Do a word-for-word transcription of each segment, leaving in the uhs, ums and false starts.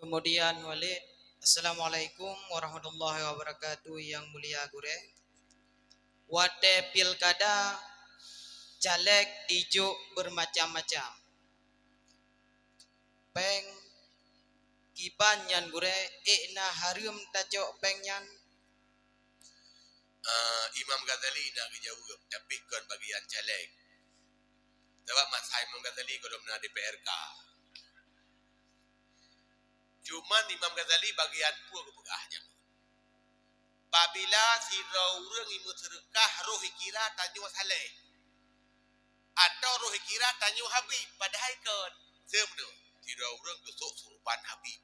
Kemudian Walid, Assalamualaikum warahmatullahi wabarakatuh, yang mulia gurée. Watée pilkada, caleg dijok bermacam-macam. Péng kiban nyan gurée, ék na hareuem tacok péng nyan? Ah, Imam Ghazali na geujaweueb, tapi kon bagian caleg. Sabab masa Imam Ghazali gohlom na D P R K. Cuman Imam Ghazali bagian peue geupeugah nyan. Pabila sidroe ureuëng imeuseudeukah roh ikira tanyoe saleh, atau roh ikira tanyoe Habib, padahai kon. Seumeunoe, sidroe ureuëng geusok suruban Habib.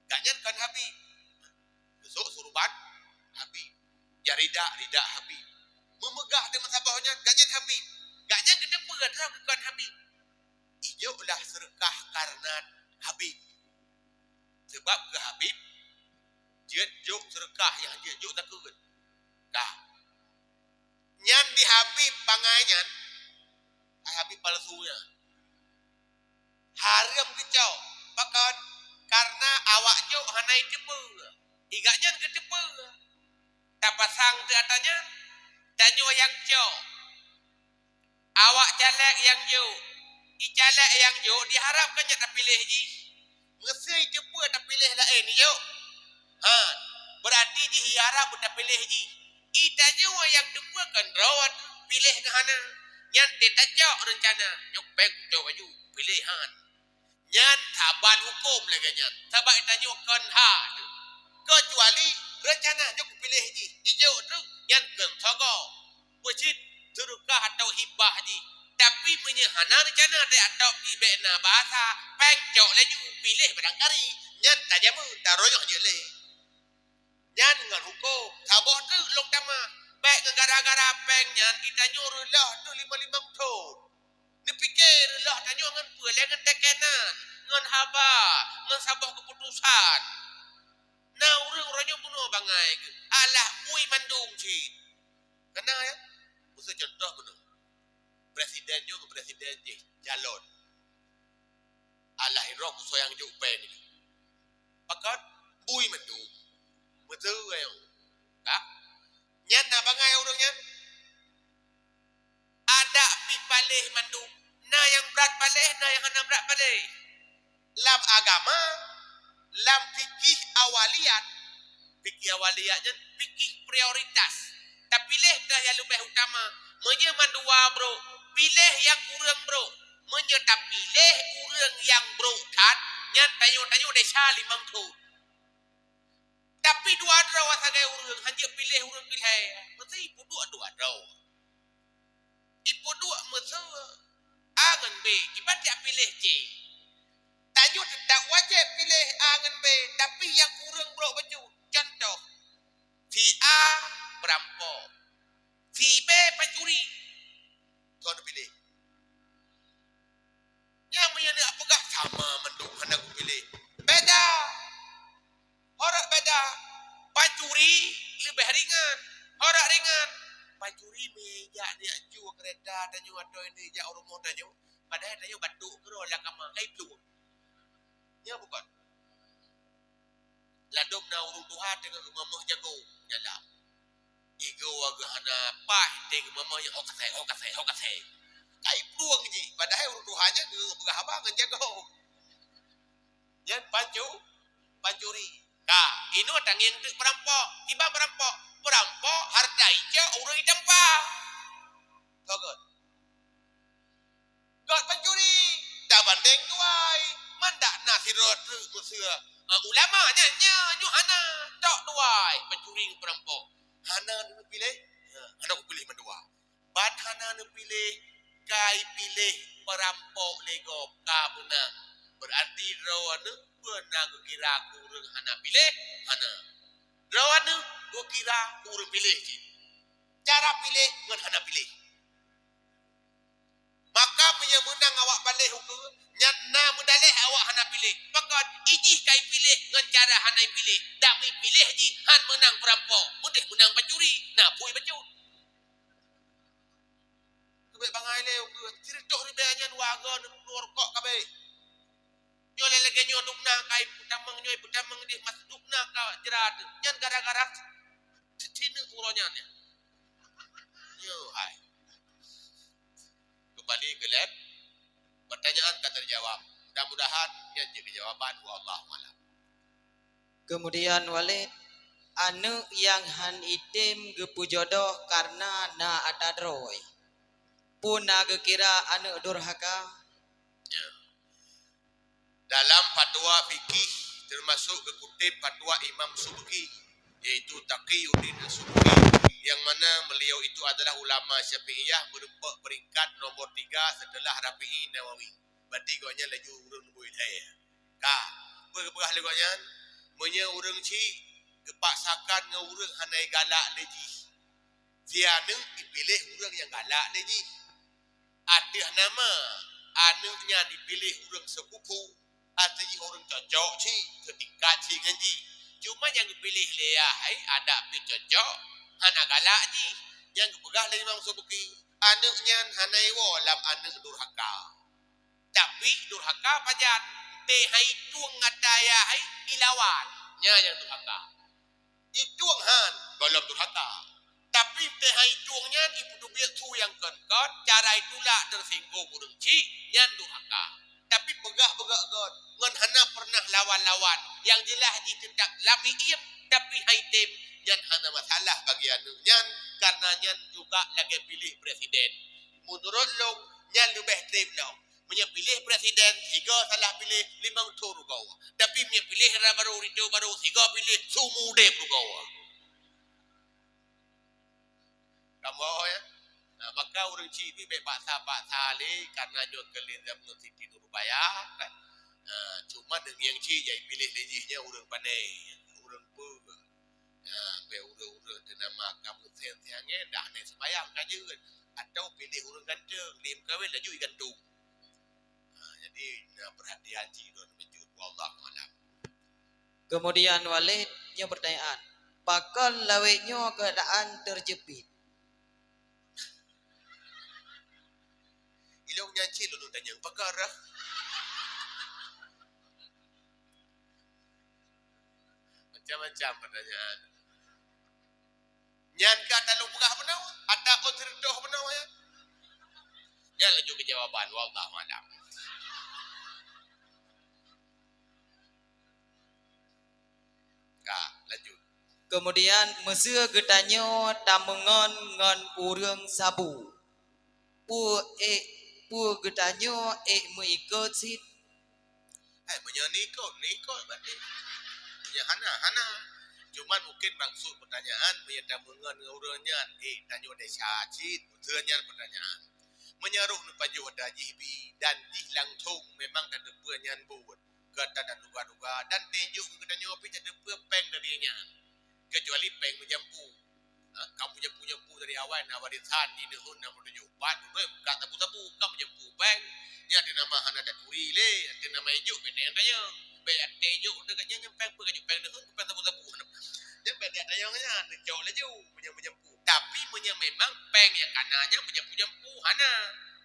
Gobnyan kon Habib. Geusok suruban Habib. Jak ridak, ridak Habib. Meumeugah teuma saboh nyan, gobnyan Habib. Gobnyan geuteupeue droe kon Habib. Ijok lah seudeukah kareuna Habib. Sabab keu Habib, jeuet jok seudeukah nyang jeuet jok takheun. Ka. Nyan di Habib bangai nyan, hai Habib palsu nyan. Hareuem geucok. Pakon? Kareuna awak jok hana iteupeue. Gobnyan geuteupeue. Tapasang teuh ata nyan, tanyoe nyang cok. Awak caleg nyang jok. I caleg nyang jok diharapkan nyan tapiléh jih. Meusé iteupeue tapiléh laén jok. Ha, beurati jih iharap beutapiléh jih. I tanyoe nyang teupeue kon droe piléh ngon hana. Nyan teuh tacok reuncana, nyoe péng kucok baju, piléh han. Nyan saban huköm lagée nyan. Sabab tanyoe kon hak teuh. Keucuali reuncana nyoe kupiléh jih, ijok teuh nyan kon sogo. Peucit seudeukah atau hibah jih. Tapi meunyoe hana reuncana teuh atau pih bék na bahasa, péng cok laju piléh badang kari. Nyan tajameun taroyoh jeuet lé. Nyan ngon huköm, saboh treuk lôn tamah. Bék ngon gara-gara péng nyan, geutanyoe reuloh teuh limong-limong thon. Neupike reuloh tanyoe ngon peue lé ngon teukenan, ngon haba, ngon saboh keuputusan. Na ureuëng uroe nyoe bunoe bangai geuh, alah bui mandum cit. Kana ya? Khusos contoh bunoe. Presiden nyoe ngon presiden jih calon. Alah irok khusos nyang jok péng nyoe. Pakon bui mandum. Beutôi ayong. Ka? Nyan na bangai ureuëng nyan. Adak pih paléh mandum. Na nyang brat paléh, na nyang hana brat paléh. Lam agama, lam fikih awaliyat, fikih awaliyat nyan fikih prioritas. Tapiléh teuh nyang leubeh utama. Meunyoe mandua brok, piléh nyang kureueng brok. Meunyoe tapiléh ureuëng nyang brok that, nyan tanyoe-tanyoe desya limong thon. Tapi dua droe sagai ureuëng, hanjeuet piléh ureuëng keu lhée, meusti ipeuduek dua droe. Ipeuduek meuseue A ngon B, kiban jak piléh C. Tanyoe teutap wajéb piléh A ngon B, tapi nyang kureueng brok bacut. Contoh, si A peurampok, si B pancuri. Kon piléh. Nyang meunyoe neupeugah sama mandum hana kupiléh. Beda. Horak beda. Pancuri leubeh ringan. Horak ringan. Pancuri meujak neujak ju keureta tanyoe atau neujak u rumoh tanyoe. Padahai tanyoe batuk keudroe lam kama, kai plueng. Nyo bukon. Ladôm na ureuëng tuha teungoh geumamoh jago jalan. Igoe geuh hana paih, teungoh geumamoh nyan, "Ho kasée, ho kasée, ho kasée." Kai plueng jih, padahai ureuëng tuha nyan geupeugah haba ngon jago. Nyan pancu-, pancuri. Ka, inoe tangieng teuk peurampok. Kiban peurampok? Peurampok hareuta icok ureuëng itampa. Sogot. Got pancuri, tabandeng tuai, mandak na sidroe treuk meuseu, eh, ulama nyan, nyan, nyoe hana, tok tuai, pancuri ngon peurampok. Hana neupiléh, ya, hana kupiléh mandua. Ban hana neupiléh, kai piléh peurampok lé gob, ka meunang. Beurati droeneuh peue na geukira keu ureuëng hana piléh? Hana. Droeneuh geukira keu ureuëng piléh cit. Cara piléh ngon hana piléh. Maka meunyoe meunang awak paléh ukeue, nyan na meudaleh awak hana piléh. Pakon? Ijih ka ipiléh ngon cara hana ipiléh. Dak meupiléh jih han meunang peurampok, meudeh meunang pancuri, na phui bacut. Keubiet bangai lé ukeue, sireutoh ribée nyan warga neupeurunoe rukok kabeh. Nyoe lagèe nyoe dubna ka ipeutamong, nyoe ipeutamong dih mas dubna ka jrat. Nyan gara-gara sineuk uroe nyan nyan. Yo hai. Kembali ke lab, pertanyaan ka terjawab. Mudah-mudahan nyan jeuet jawaban, wallahu a'lam. Kemudian Walid, aneuk nyang han item geupeujodoh karena na ata droe, peue na geukira aneuk durhaka? Ya. Dalam fatwa fikih, termasuk geukutip fatwa Imam Subki, yaitu Taqiyuddin As-Subki, yang mana beliau itu adalah ulama Syafi'iyah, meureumpok peringkat nomor tiga setelah Rafi'i Nawawi. Berarti gobnyan laju ureueng numboi ilhèe. Ka, peue geupeugah lé gobnyan? Meunyoe ureueng chik geupaksakan ngon ureueng hana galak lé jih, si aneuk ipiléh ureueng nyang galak lé jih. Ateueh nama aneuk nyan ipiléh ureueng seukupu, ateueh jih ureueng cocok chik, seutingkat chik ngon jih. Cuma nyang geupiléh lé ayah hai adak pih cocok, hana galak jih. Nyang geupeugah lé Imam Subki, aneuk nyan hana iwoe lam aneuk durhaka. Tapi durhaka pajan, teuhai tueng ata ayah hai ilawan. Nyan nyang durhaka. Itueng han, gohlom durhaka. Tapi teuhai itueng nyan ipeuteubiet su nyang kon-kon, cara itulak tersinggung ureueng chik, nyan durhaka. Tapi peugah-peugah got, ngon hana pernah lawan-lawan. Nyang jeulaih jih teutap lam iém, tapi han item, nyan hana masalah bagi aneuk nyan, karena nyan juga lagèe piléh presiden. Meunurot lôn, nyan leubeh treb lom. Meunyoe piléh presiden, sigoe salah piléh, limong thon rugoe. Tapi meunyoe piléh rara barô, rito barô, sigoe piléh, seumeu udeb rugoe. Kamoe, ya? Nah, maka ureueng chik pih bèk paksa-paksa lé, karena nyoe keu lé zaman Siti Nurbaya, kan? Nah, cuma deungon chik jai piléh lé jih nyan ureueng pané, ureueng peue. Ya, bèk ureueng-ureueng teunama ka meusen siangén, dah hana seumayang ka jeuet. Atau piléh ureueng ganteng, lé meukawen laju igantung. Ha, jadi, na perhatian cit lôn bacut. Wallahu a'lam. Kemudian Walid, nyoe pertanyaan, pakon lawét nyoe keuadaan teurjeupit? Ilôn nyan cit lôn tanyong, pakon rhah? Macam-macam pertanyaan. Nyan ka ata lôn peugah bunoe, ata ôn sireutoh bunoe nyan. Nyan laju keu jawaban, wallahu a'lam. Ka, lanjut. Kemudian, meuseu geutanyoe tameungon ngon ureueng sabu, peue ék, peue geutanyoe ék meuikot cit? Eh, meunyoe neuikot, neuikot berarti. Meunyoe hana, hana. Cuman mungkin maksud pertanyaan, meunyoe tameungon ngon ureueng nyan, ék tanyoe desya cit, meuseu nyan pertanyaan. Meunyoe roh neupajoh ata jih bi, dan jih langsong memang tateupeue nyan buet, ka taduga-duga, dan teuinjok keu geutanyoe pih tateupeue péng dari nyan. Kecuali péng meujampu. Ha, ka meujampu-jampu dari awai na warisan di neuheun na meutujoh pat, ka sabu-sabu, ka meujampu péng. Nyan di nama hana taturi lé, di nama injok bèk tanyong-tanyong. Bèk até injok deungon nyan péng peue ka jok péng neuheun, péng sabu-sabu. Nyan bèk tanyong nyan, neucok laju meunyoe meujampu. Tapi meunyoe memang péng nyang kana nyan meujampu-jampu, hana.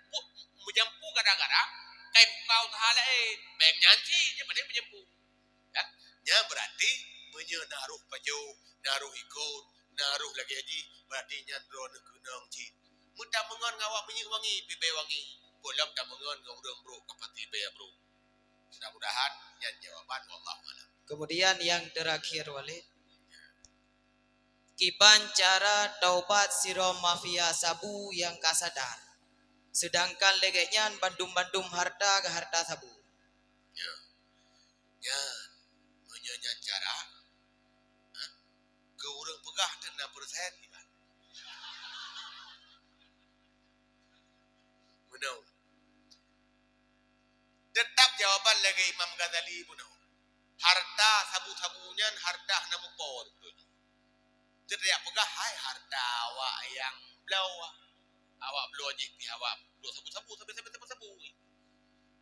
Pu-, meujampu gara-gara kai buka useuha laén. Péng nyan cit, nyan padahai meujampu. Ya, nyan berarti meunyoe na roh pajoh, na roh ikot, na roh lagèe jih, berarti nyan droeneuh keunong cit. Meutameungon ngon awak minyeuk wangi, pibèe wangi. Peulom tameungon ngon ureueng brok ka pati bèe brok. Mudah-mudahan nyan jawaban, wallahu a'lam. Kemudian yang terakhir, Walid. Kiban cara taubat sidroe mafia sabu nyang ka sadar, seudangkan lagèe nyan bandum-bandum harta keu harta sabu? Ya. Nyan, meunyoe nyan cara, ha? Keu ureueng peugah teuk na peureusén iban. Meunoe. Teutap jawaban lagèe Imam Ghazali bunoe. Harta sabu-sabu nyan harta hana mupo teuntèe. Teutab peugah hai harta awak nyang bloe. Awak bloe jih pih awak bloe sabu-sabu, sabu-sabu, sabu-sabu.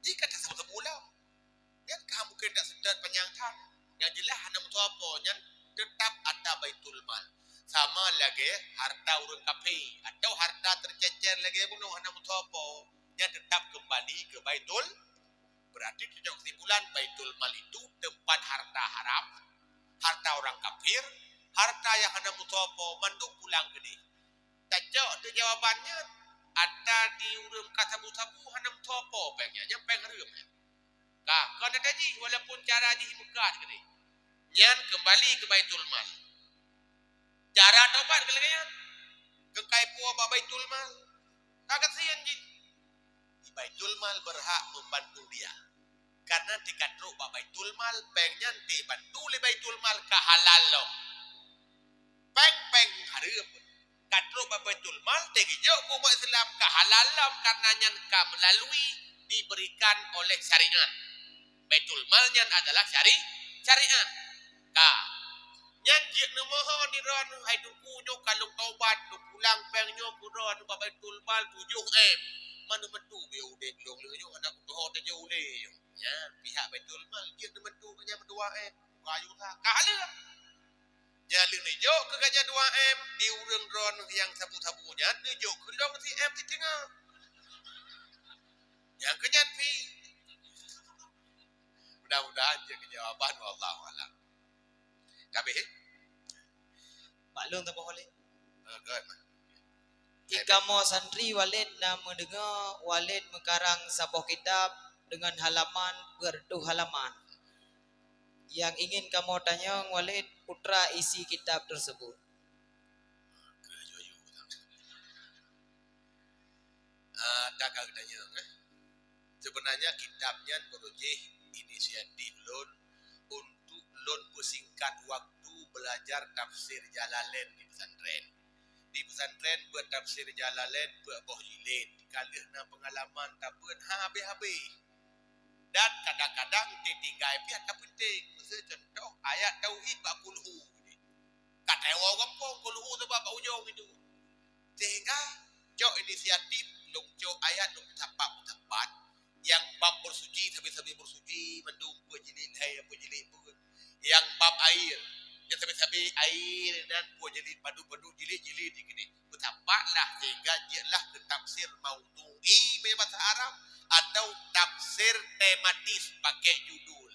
Jih ka sabu-sabu lom. Nyan ka mungken dak seutôt panyang that. Nyang jeulaih hana meutuha po nyan teutap ata Baitul Mal. Sama lagèe harta ureueng kafé atau harta teucècèr lagèe bunoe hana meutuha po, nyan teutap keumbali keu Baitul Berarti tacok kesimpulan Baitul Mal itu tempat harta haram, harta orang kafir, harta nyang hana meusoe po mandum pulang keudeh. Tacok tu jawaban nyan, ata di ureuëng ka sabu-sabu hana meusoe po péng nyan, nyan péng hareuem nyan. Ka, kon ata jih walaupun cara jih meukat keudeh. Nyan keumbali keu Baitul Mal. Cara tobat keu lagée nyan, keu kai puwoe bak Baitul Mal. Ka kasihan jih. Di Baitul Mal berhak membantu dia. Karena teuka trok bak Baitul Mal, péng nyan teubantu lé Baitul Mal ka halal lom. Péng-péng hareuem ka trok bak Baitul Mal, teugeujok keu umat Islam ka halal lom karena nyan ka melalui diberikan oleh syariat. Baitul Mal nyan adalah syari-, syariat. Ka. Nyan jeuet neumoho nibak droeneuh, "Hai Teungku, nyoe ka lôn taubat, lôn pulang péng nyoe keu droeneuh bak Baitul Mal tujoh M. Meuneumeutu biaya udeb lôn lheueh nyoe hana kutuho tajak ulée nyoe." Nyan pihak Baitul Mal jeuet neumeutu keu nyan dua M. Buka yusa ka haleueng. Nyan lheueh neujok keu gata dua M, di ureuëng droeneuh nyang sabu-sabu nyan neujok keu lôn si M siteungoh. Nyang keu nyan pih. Mudah-mudahan jeuet keu jawaban, wallahu a'lam. Ka habéh, eh? Maklum tak boleh. Ah, good, man. Ikamoe santri Walid na meudeungoe Walid meukarang saboh kitab dengan halaman peuet reutôh halaman. Yang ingin kamoe tanyong Walid, peue isi kitab tersebut? Ah, dah ka geutanyong, eh. Sebenarnya kitab nyan beurujih inisiatif lôn untuk lôn peusingkat waktu belajar tafsir Jalalain di pesantren. Di pesantren beuet tafsir Jalalain beuet boh jilid. Ka lheueh na peungalaman tabeuet ha habéh-habéh. Dan kadang-kadang teutinggai pih ata peunteng. Miseu contoh ayat tauhid bak kulhu. Ka teuwoe gampông kulhu teuba bak ujong itu. Sehingga cok inisiatif lôn cok ayat lôn sapat-sapat. Nyang bab bersuci sabe-sabe bersuci mandum peuet jilid hai peuet jilid peuet. Nyang bab air, nyang sabe-sabe air dan peuet jilid padub-padub jilid-jilid dikeudeh. Beusapatlah sehingga jeuetlah keu tafsir maudu'i meunyo basa Arab atau tafsir tematis pakai judul.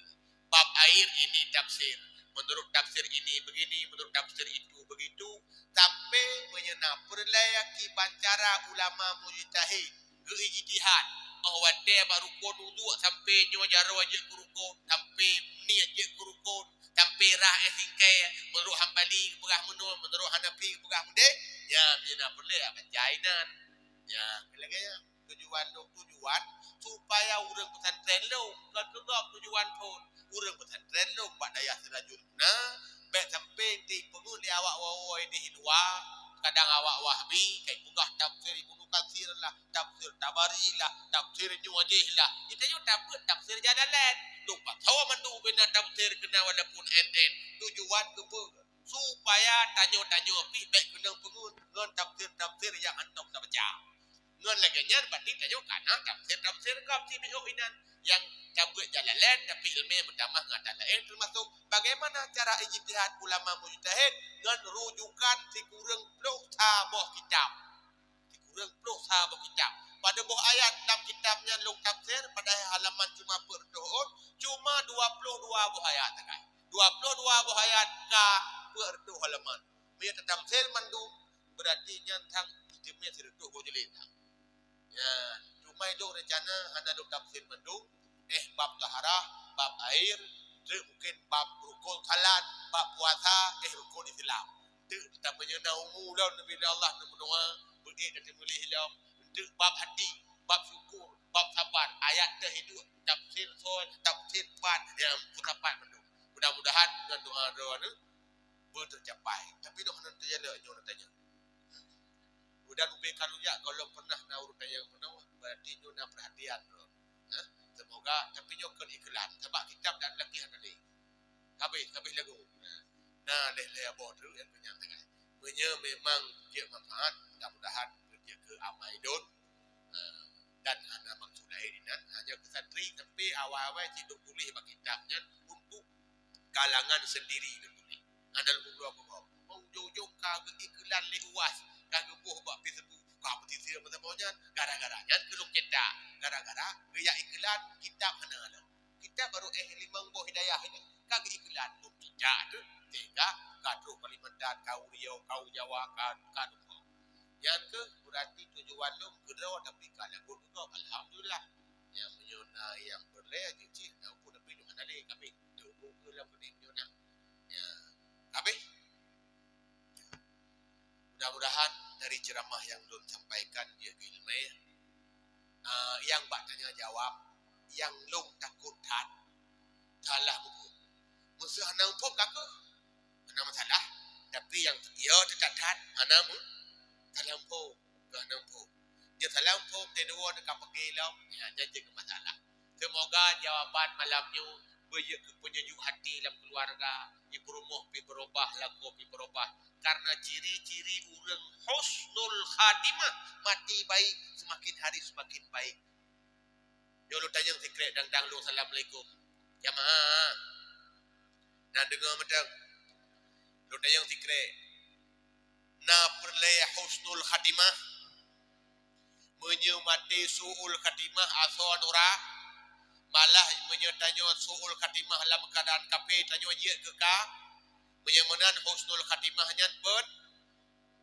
Bab air ini tafsir. Menurut tafsir ini begini, menurut tafsir itu begitu. Sampai meunyo na peureulée kiban cara ulama mujtahid geuijtihad. Oh watée bak rukon wuduk sampai nyoe jaroe jeuet keu rukon, sampai niet jeuet keu rukon, sampai rah éh singkée, menurut Hambali geupeugah meunoe, menurut Hanafi geupeugah meudeh, nyan meunyo na peureulée baca inan. Nyan, lagée nyan. Tujuan lôn, tujuan supaya ureuëng pesantren lôn, kon keu gob tujuan phon. Ureuëng pesantren lôn bak dayah Sirajul Huna, bék sampai teupeungeut lé awak woe-woe di luwa, kadang awak Wahbi, kai peugah tafsir Ibnu Katsir lah, tafsir Tabari lah, tafsir nyoe jih lah. Geutanyoe tabeuet tafsir Jalalain. Lôn pasoe mandum bina tafsir keunan walaupun N N. Tujuan keupeue? Supaya tanyoe-tanyoe pih bék keunong peungeut ngon tafsir-tafsir nyang hántom tabaca. Ngon lagée nyan, berarti tanyoe kana tafsir-tafsir gob sibeuhôk inan nyang tabeuet Jalalain, tapi ileumé meutamah ngon ata laén, teumasok bagaimana cara ijtihad ulama mujtahid ngon rujukan sikureueng ploh saboh kitab. Sikureueng ploh saboh kitab. Pada boh ayat lam kitab nyan lôn tafsir, padahai halaman cuma peuet reutôh ôn, cuma dua ploh dua boh ayat sagai. Dua ploh dua boh ayat ka peuet reutôh halaman. Meunyo tatafsir mandum, berarti nyan sang ijtihad sireutôh boh jilid. Ya, cuma idong rencana hana dong tafsir mandum, eh, bab taharah, bab air, teuk mungkin bab rukun salat, bab puasa, eh, rukun Islam. Teuk tameunyeuna umu lom Nabi Allah neumeudoa, beudé dan teumuléh lom. Teuk bab hati, bab syukur, bab sabar, ayat teuhidup, tafsir sol, tafsir pan, ya, peusapat mandum. Mudah-mudahan dengan doa-doa ni beuteucapai. Tapi dok hana teujalak nyoe tanya. Udah ubé kalu jak kalau pernah na urut tanya pernah, berarti nyoe na perhatian. Ha? Semoga, tapi nyoe kon iklan. Sebab kitab dan lagi hana lé. Habis, habis lagu. Nah, leh-leh abah tu yang kenyang tengah. Meunyo memang jeuet manfaat, mudah-mudahan jeuet keu amai don. Ha, dan hana maksud lain inan, hanya keu santri sampai awai-awai sidok tulis bak kitab nyan untuk kalangan sendiri dan tulis. Ada lubuk-lubuk apa? Ujung-ujung ka geuiklan lé uas, ka geuboh bak Facebook. Bah, beutôi meusaboh nyan, gara-gara nyan keu lôn cetak. Gara-gara geujak iklan kitab hana lom. Kitab barô éh limong boh hidayah nyan. Ka geuiklan lôn cetak tu. Teuka, ka troh Kalimantan, ka u Riau, ka u Jawa, ka, ka Nyan keuh beurati tujuan lôn keudroe tapi ka lagot gob. Alhamdulillah. Nyang meunyoe na nyang peureulée jeuet cit, na umpuk tapi nyoe hana lé kabeh. Tunggu keuh lam keuneuk nyoe na. Ya, kabeh. Mudah-mudahan dari ceramah yang lôn sampaikan jeuet keu ileumèe, ah, nyang bak tanya jawab, nyang lôn takot that, salah muphom. Meuseu hana muphom ka keuh. Hana masalah. Tapi nyang yo teutat-tat hana mu-, salah muphom. Keu hana muphom. Nyoe salah muphom, teuduwa teuka peuke lom, ya, nyan cit keu masalah. Seumoga jawaban malam nyoe beujeuet keu peunyejuk hati lam keuluwarga, di peurumoh pih beurubah, lakoe pih beurubah. Karena ciri-ciri ureuëng husnul khatimah, mati baik, seumaken hari seumaken baik. Nyoe lôn tanyong sikrek dang-dang lôn, "Assalamualaikum. Jamaah, na deungoe mantong?" Lôn tanyong sikrek, "Na peureulée husnul khatimah?" Meunyoe maté su'ul khatimah asoe nura, malah meunyoe tanyoe su'ul khatimah lam keuadaan kafé, tanyoe jeuet keu ka, meunyoe meunan husnul khatimah nyan pun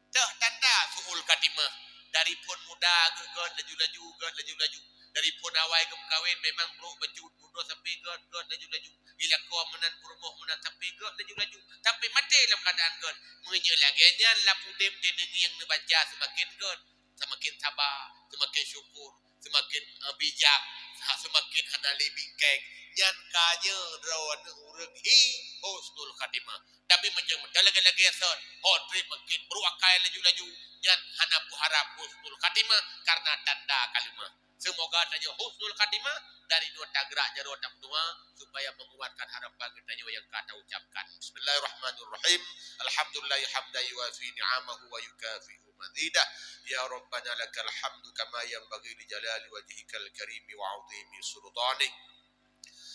teuh tanda su'ul khatimah. Dari phon muda geuh gét laju-laju, gét laju-laju. Dari phon awai geumeukawen memang brok bacut, bunoe sampoe gét, gét laju-laju. Di lakoe meunan, peurumoh meunan sampoe gét laju-laju. Sampoe maté lam keuadaan gét. Meunyoe lagée nyan lam udeb teuneungieng neubaca seumaken gét, seumaken saba, seumaken syukur, seumaken, eh, bijak, sa-, seumaken hana lé bingkeng. Nyan ka nyoe droeneueh ureuëng hi husnul khatimah. Tapi meunyoe meuteulagée-lagée sot, ho treb makin brok akai laju-laju, nyan hana peuharab husnul khatimah karena tanda kalimah. Semoga tanyoe husnul khatimah dari dua tagrak jaroe tameudoa supaya menguatkan harapan geutanyoe nyang ka taucapkan. Bismillahirrahmanirrahim. Alhamdulillahi hamdan yuwafi ni'amahu wa yukafi'u mazidah. Ya Rabbana lakal hamdu kama yanbaghi li jalali wajhikal karimi wa azimi sultanik.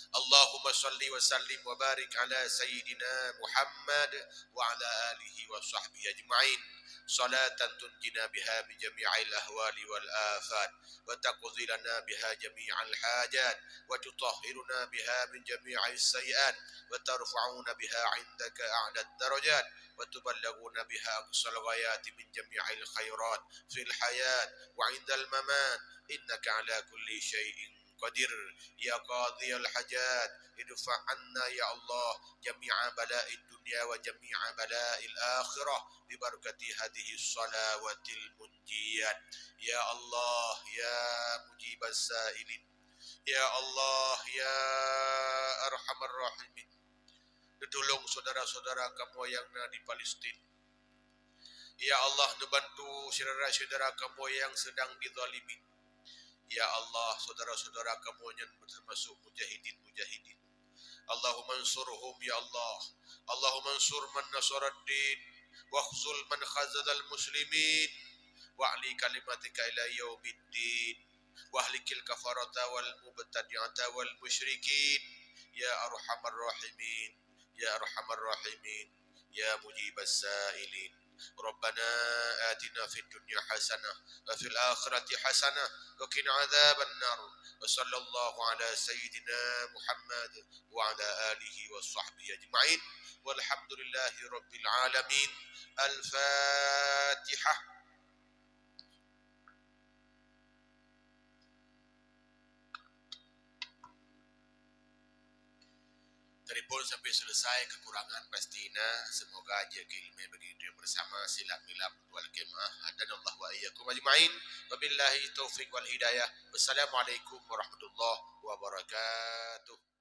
Allahumma salli wa sallim wa barik ala sayyidina Muhammad wa ala alihi wa sahbihi ajma'in. Salatan tunjina biha min jami'il ahwali wal afat, wa taqdi lana biha jami'al hajat, wa tutahhiruna biha min jami'is sayyi'at, wa tarfa'una biha 'indaka a'lad darajat, wa tuballighuna biha aqsal ghayati min jami'il khairat fil hayat wa 'indal mamat. Innaka ala kulli syai'in qadir. Ya qadhiyal hajat, idfa' 'anna ya Allah jami'a bala'id dunya wa jami'a bala'il akhirah bi barakati hadhihi shalawatil munjiyat. Ya Allah, ya mujibas sa'ilin. Ya Allah, ya arhamar rahimin. Neutulông syedara-syedara kamoe nyang na di Palestin. Ya Allah, neubantu syedara-syedara kamoe nyang seudang dizalimi. Ya Allah, syedara-syedara kamoe nyan teumasok mujahidin-mujahidin. Allahumma ansurhum, ya Allah. Allahumma ansur man nasaraddin, wakhzul man khazalal muslimin, wa'li kalimatika ila yaumiddin, wahlikil kafarata wal mubtadi'ata wal musyrikin, ya arhamar rahimin. Ya arhamar rahimin, ya mujibas sa'ilin. Rabbana atina fid dunya hasanah wa fil akhirati hasanah wa qina adzaban nar. Wa sallallahu ala sayyidina Muhammad wa ala alihi wa sahbihi ajma'in. Walhamdulillahi rabbil alamin. Al-Fatihah. Dari phon sampai selesai, kekurangan pasti na. Semoga jeuet keu ileumèe bagi kita bersama. Silap milap wal kemah. Hadanallahu wa iyyakum ajma'in. Wabillahi taufiq wal hidayah. Wassalamualaikum warahmatullahi wabarakatuh.